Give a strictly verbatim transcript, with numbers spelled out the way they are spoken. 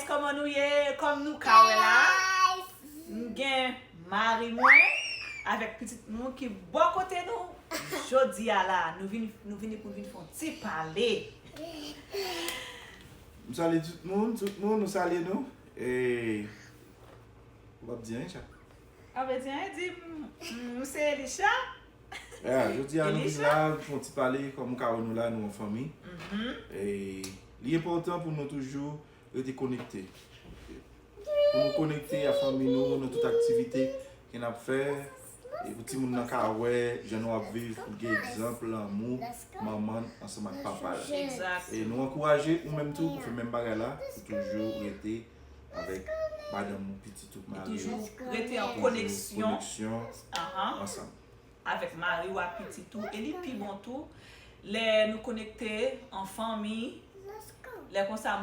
Kòman nou ye? Kòm nou ka wè la, m gen mari mwen avèk pitit nou ki bò kote nou. Jodi a la, nou vin, nou vini pou n vin fè yon ti pale. M salye tout moun, tout moun, nou salye nou. E, ou p ap di anyen, Chak? Anben, di anyen, di m, m se Elisha. Ya, jodi a nou vin Elisha? La pou fè yon ti pale, kòm ou ka wè nou la, nou an fanmi. E li enpòtan pou nou toujou rete konekte. Pou nou konekte a fanmi nou nan tout aktivite ke n ap fè. E pou timoun nan ka wè jan nou ap viv, pou gen egzanp lanmou manman ansanm ak papa l. Egzak. E nou ankouraje ou menm tou pou fè menm bagay la, pou toujou rete avèk madanm ou, pitit ou, mari ou. Toujou rete an Toujou koneksyon. Koneksyon Ahan. Ansanm. Avèk mari w ak pitit ou. E li pi bon tou lè nou konekte an fanmi. Lè konsa,